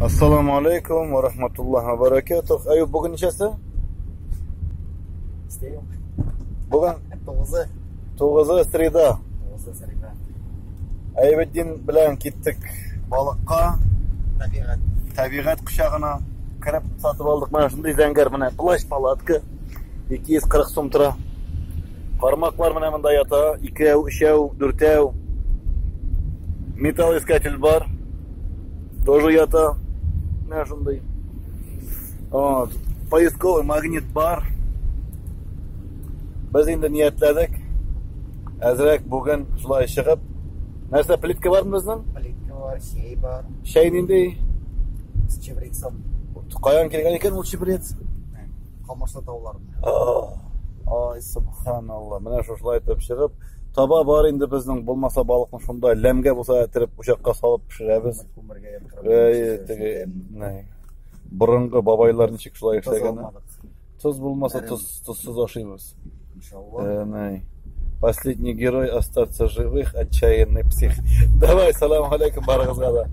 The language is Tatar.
Ассаламу алейкум ва рахматуллахи ва баракатух. Аюб, бүген ничәсе? Истә юк. Бүген 9-ы. 9-ы среда. 9-ы среда. Аюбетдин белән киттек балыкка. Табигать. Табигать кочагына кереп сатып алдык. Менә шундый зәңгәр менә плащ палатка 240 сум тора. Кармаклар менә монда ята. Икәү, өчәү, дүртәү. Металлоискатель бар. Тоже ята. Менә шундый. Вот. Поисковый магнит бар. Без инде ниятләдек. Әзрәк бүген шулай чыгып. Нәрсә, плитка бармы безнең? Плитка бар, чәй бар. Чәй нинди? С чебрецом. Каян килгән икән ул чебрец? Камышлы тауларында. Ай, субханалла. Менә шушылай итеп чыгып, таба бар инде безнең, булмаса балыкны шунда ләмгә булса әтереп учакка салып пешерәбез. Күмергә яндырып. Әй, теге, ни, борынгы бабайлар ничек шулай Тоз эшләгән. алмадык. Тоз булмаса, Әрем. тоз, тозсыз ашыйбыз. Иншалла. Ни. Последний герой остаться живых, отчаянный псих. Давай, салам алейкум, барыгызга да.